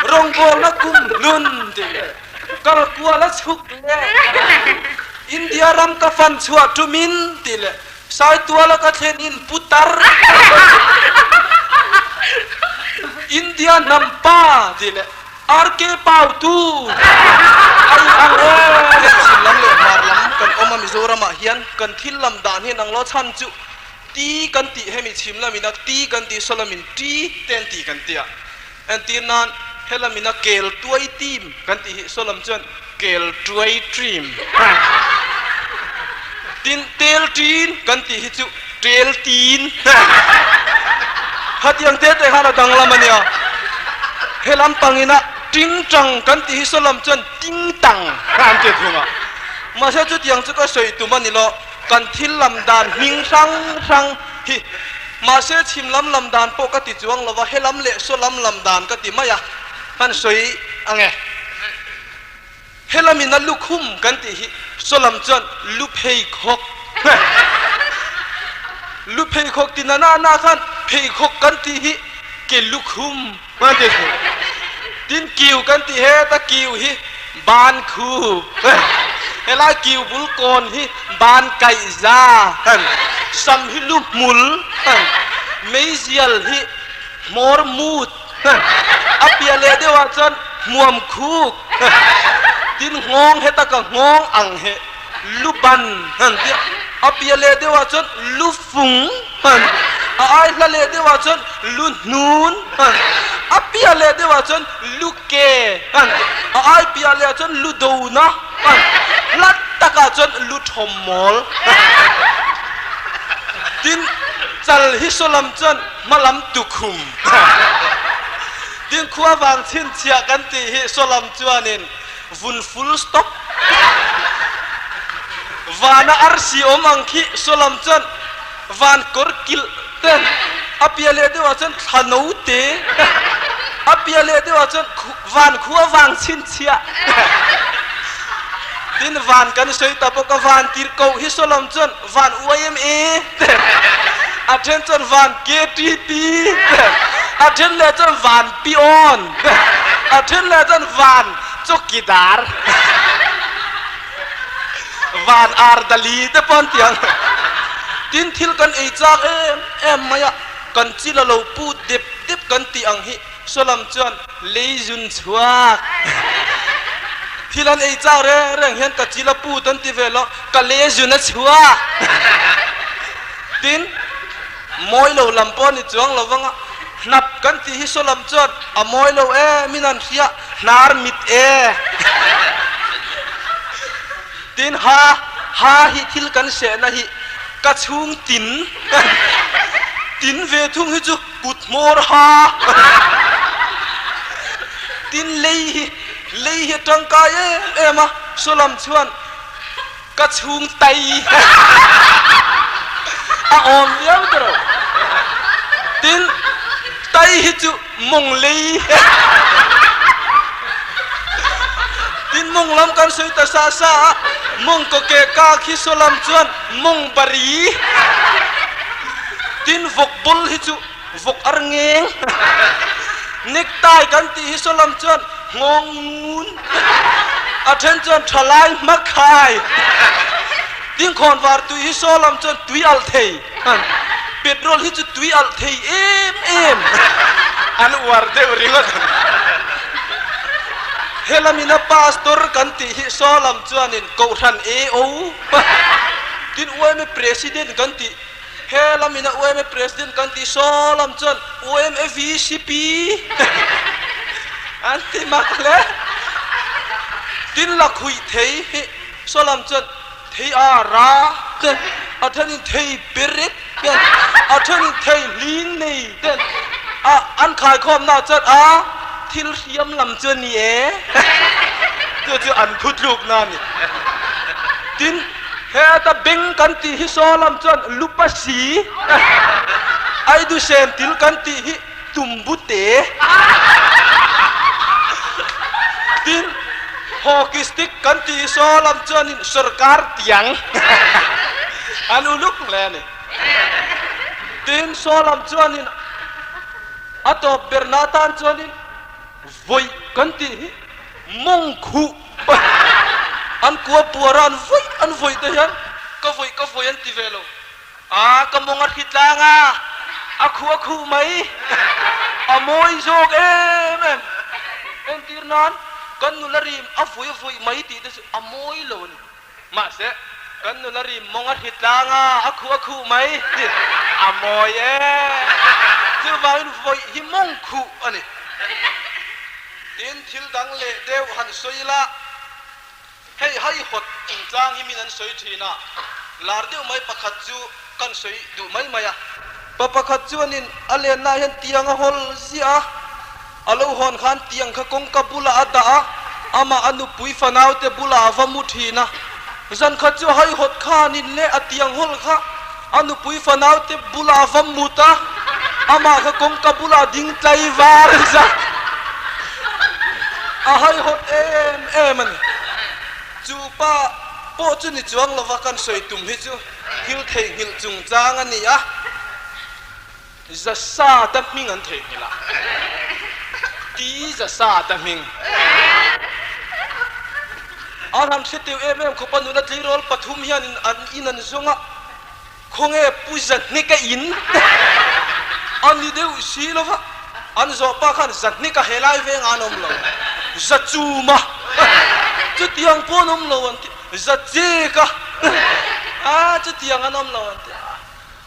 rawngbawlna kum hlun tih leh kal kual a chhuk leh India ram ka fan chhuah tumin tih leh Saituala ka thlen in putar India hnam pa tih leh RK Pautu a in ang e. Chhim lam leh hmar lam kan awm a Mizoram ah hian kan thil lam dan hi an ang lo chhan chu Ti kan tih hemi chhim lamina ti kan tih saw lamin ṭi te an tih kan ti a. Entir nan he lamina kel tuai team kan tih hi saw lam chuan kel tuai ṭim. Tin tel ṭin kan tih hi chu ṭel tin. Khatiang te te khan a danglam a nia. He lam pangina ṭingṭang kan tih hi saw lam chuan tingtang an ti thung a. Mahse chutiang chu ka sawi tum a ni lo. Kan thil lam dan hming hrang hrang hi mahse chhim lam lam dan pawh ka ti chuang lo va, he lam leh saw lam lam dan ka ti mai a, kan sawi ang e. He lamin a lukhum kan tih hi saw lam chuan lu pheikhawk, lu pheikhawk ti na na na khan pheikhawk kan tih hi ke lukhum kan ti thung. Tin kiu kan tih heta kiu hi ban khu, helai kiu bul kawn hi ban kaih za, sam hi lu hmul, meizial hi hmawr mut, a piah leh deuh ah chuan hmuam khuk, tin nghawng heta ka nghawng ang hi lu ban han tia, a piah leh deuh ah chuan lu fung han, a ai hla leh deuh ah chuan lu hnun han, a piah leh deuh ah chuan lu ke han tia, a ai piah leh ah chuan lu dona han, hla tak ah chuan lu thawm mawl tin chal hi saw lam chuan hma lam tukhum tin khua vang chhinchhiah kan tih hi saw lam chuanin Vun full stop. Vana arsi awm ang khi saw lam chuan van kawr kilh te, a piah leh deuhah chuan thla no te, a piah leh deuhah chuan van khua vang chhinchhiah. Tin van kan sawi ta bawk a, van tir koh hi saw lam chuan van YMA te, a then chuan van KTP te, a then leh chuan van Pion te, a then leh chuan van Chawkidar, van Ardali te pawh an ti ang. Tin thil kan ei chak em em mai a, kan chil a lo put dep dep kan tih ang hi saw lam chuan lei zun chhuak. Thil an ei chak reng reng hian ka chil a put an ti ve lo, ka le zun a chhuak. Tin, mawi lo lam pawh a ni chuang lo vang a, hnap kan tih hi saw lam chuan a mawi lo em in an hria, hnar mit e. Tin, ha, ha hi thil kan sehna hi ka chhung tin, tin ve thung hi chu kut hmawr ha. Tin, lei hi, lei hi a tangkai em em a, saw lam chuan ka chhung tai a awm viau ta lo. Tin, tai hi chu mawng lei. Tin, mawng lam kan sawi ta sa sa a, mawng kaw ke ka khi saw lam chuan mawng bari. Tin, vawk bul hi chu vawk ar ngeng. Necktie kan tih hi saw lam chuan nghawng ngun. A then chuan thalai hma khai. Dingkhawn var tui hi saw lam chuan tui alh thei. Petrol hi chu tui alh thei em em. An uar deuh ringawt ang. Helamina pastor kan tih hi saw lam chuanin Kohhran AO. Tin UMA President kan tih. He lamina UMA President kan tih saw lam chuan UMA VCP an ti mak hle. Tin lakhuih thei hi saw lam chuan thei a ra te, a thenin thei perek te, a thenin thei hling nei te a an khaikhawmna chuan a thil hriam lam chu a ni e. Chu chu an thutlukna a ni. Tin. Heta beng kan tih hi saw lam chuan lupa si, aidusen til kan tih hi tumbute, tin hockey stick kan tih hi saw lam chuanin sorkar tiang an uluk hle a ni. Tin saw lam chuanin a tawp berna atan chuanin vawi kan tih hi mawng khuh An kua puar a an vawi an vawi te hian ka vawi ka vawi an ti ve lo. A ka mawng a hri tlang a, a khuh a khuh mai. A mawi zawk em em. Entir nan kan nula rim a vawi a vawi mai tih te chu a mawi lo a ni. Mahse kan nula rim mawng a hri tlang a, a khuh a khuh mai tih a mawi em. Chuvangin vawi hi mawng khuh a ni. Tin, thil dang leh deuh han sawi ila, hei haihawt chungchang hi min an sawi thin a, lar deuh mai pakhat chu kan sawi duh mai mai a. Pa pakhat chuanin a lenna hian tiang a hawl ziah a, a lo hawn khan tiang kha kawngka bulah a dah a, amah a nupui fanaute bulah a va mu thin a. Zan khat chu haihawt khanin leh a tiang hawl kha a nupui fanaute bulah a va mut a, amah kha kawngka bulah ding tlai var zat a haihawt em em a ni. Chu pa pawh chu ni chuang lova kan sawi tum hi chu thil theihnghilh chungchang a ni a. Zasata hming an theihnghilh a, ti Zasata hming. An han hre teuh em em khawp a, nula tleirawl pathum hian an in an zawng a, khawnge Pu Zahnika in a ni deuh si lo va, an zawh pa khan Zahnika helai veng an awm lo, Zachuma chutiang pawh an awm lo an ti, Zacheka a chutiang an awm lo an ti.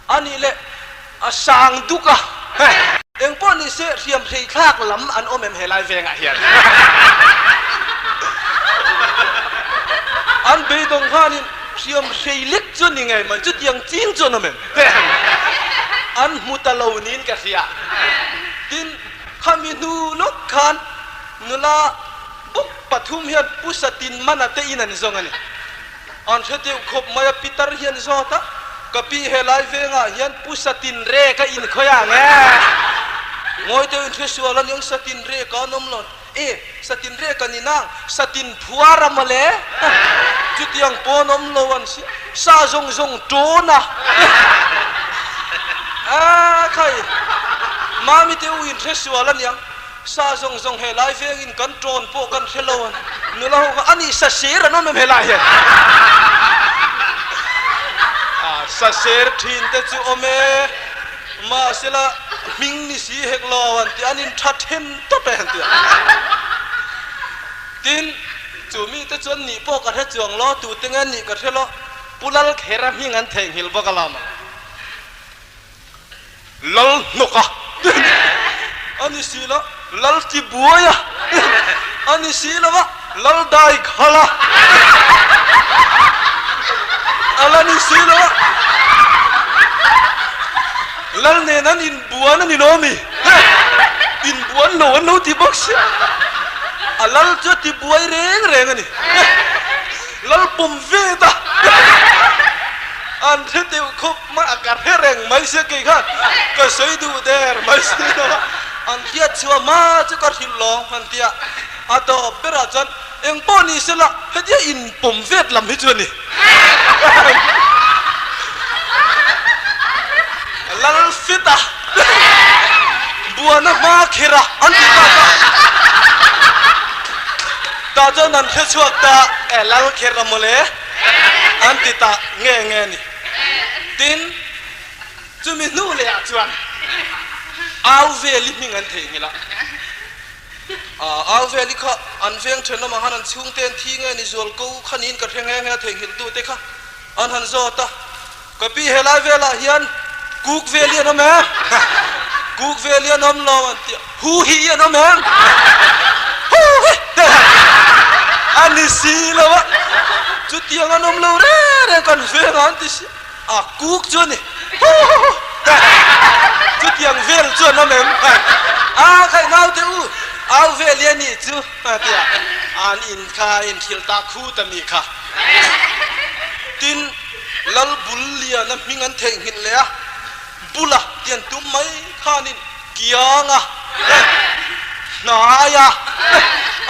A nih leh a sang duk a. Eng pawh ni se hriam hrei thlak lam an awm em helai vengah hian. An beidawng khanin hriam hrei lek chu ni ngei mai chutiang ching chu an awm em. An hmu ta lo niin ka hria. Tin, khami hnu lawk khan nula bawk pathum hian Pu Satin Mana te in an zawng a ni. An hre deuh khawp mai a, Pitar hian zawt a, Ka pi helai vengah hian Pu Satin Re ka inkhawi ang e. Ngawi deuh in hre sual a niang Satin Re ka an awm lo. E, Satin Re ka ni nang, Satin phuar a mawle. Chutiang pawh an awm lo an si, sa zawng zawng tawn a. A khai, Mami te u in hre sual a niang. Sa zawng zawng he lai vengin kan tawn pawh kan hre lo a, nula ho kha a nih sa ser an awm em he lai hian? A sa ser thin te chu awm e, mahsela hming ni si hek lo an ti, an in tha then tawp e an ti a. Tin, Chu mite chuan nih pawh ka hre chuang lo, tute nge nih ka hre lo, Pu Lalkhera hming an theihnghilh bawk a lam ang. Lal hnawk a a ni si lo, Lal ti buai a a ni si lo va, Lal dai khal a a la ni si lo va, Lal nen an inbuan a ni lo mi? Inbuan lo an lo ti bawk sia, a Lal chu a ti buai reng reng a ni. Lal pawm ve ta an hre deuh khawp mai a, ka hre reng mai sia kei khan ka sawi duh der mai si lo a, an hriat chhuah hma chu ka hrilh lawng an ti a, a tawp berah chuan eng pawh ni sela hetia in pawm vet lam hi chu a ni. Lal fit a buana hma kher a an tih tak a. Tah chuan an hre chhuak ta e lal kher a mawle an ti ta nge nge a ni. Tin, chumi hnu leh ah chuan au veli hming an theihnghilh a. Au veli kha an veng thenawm ah khan an chhungte an thi nge ni zual ko kha niin ka hre nghe nghe a theihnghilh tu te kha an han zawt a. Ka pi helai velah hian kuk vel hi an awm em? Kuk vel hi an awm lo an ti a, hu hi an awm em? Hu hi a ni si lo a, chutiang an awm lo reng reng kan veng ah an ti si a, kuk chu a ni hu hu hu chutiang vel chu an awm em? A khaih naute u, au vel hi a nih chu a ti a, an in kha a inhrilh ta khut a mi kha. Tin, Lal bul liana hming an theihnghilh leh a, bula ti an tum mai khanin kianga hnaia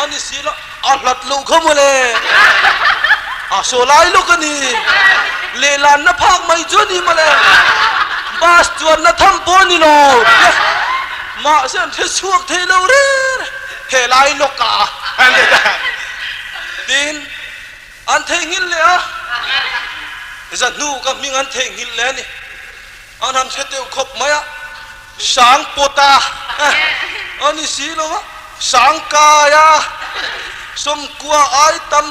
a ni si lo, a hlat loh kha mawle, a saw lai lawk a ni, lehlanna phak mai chu a ni mawle, bus chuanna tham pawh a ni lo, mahse an hre chhuak thei lo reng reng, he lai lawkah a ni ta. Tin. An theihnghilh leh a, Zahnu ka hming an theihnghilh leh a ni. An han hre deuh khawp mai a, Sang pawta a ni si lo va, Sang kaia sawmkua ai tam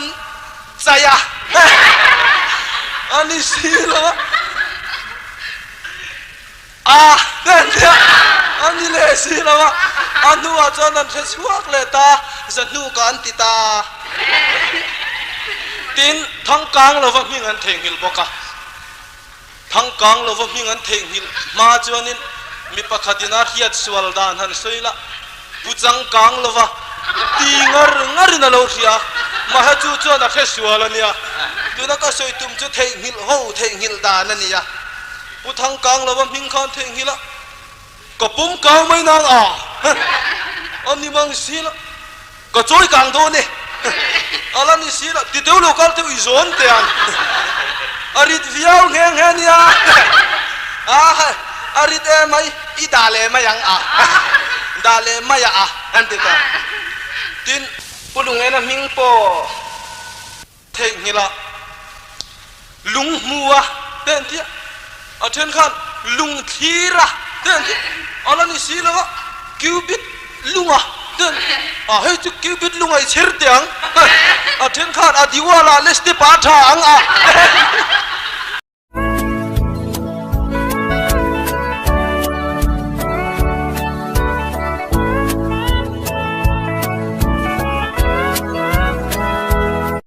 chaia a ni si lo va. A hnen a ni leh si lo a, a hnuah chuan an hre chhuak leh ta, Zahnu ka an ti ta. Tin, Thangkang lova hming an theihnghilh bawk a. Thangkang lova hming an theihnghilh hma chuanin mi pakhatin a hriat sual dan han sawi la, Pu Changkang lova ti ngar ngarin a lo hria a, mahe chu chuan a hre sual a nia. Tuna ka sawi tum chu theihnghilh ho theihnghilh dan a nia. Pu Thang kang lova hming khan theihnghilh a, ka pum kang mai nang a, a ni mang si la, ka chawi kang dawn e, a la ni si la, ti deuh lo kal teuh i zawn teh ang, a rit viau nghe nghe nia, a a rit e mai, i dah leh mai ang a, dah leh mai a a, an ti ta. Tin, Pu Lungena hming pawh. Theihnghilh a, lung hmu a te an ti a, a then khan lung thlir a te an ti a, a la ni si lo a, cubit lung a te an ti a, hei chu cubit lung a i chher teh ang, a then khan a diwal ah leh step ah a tha ang a.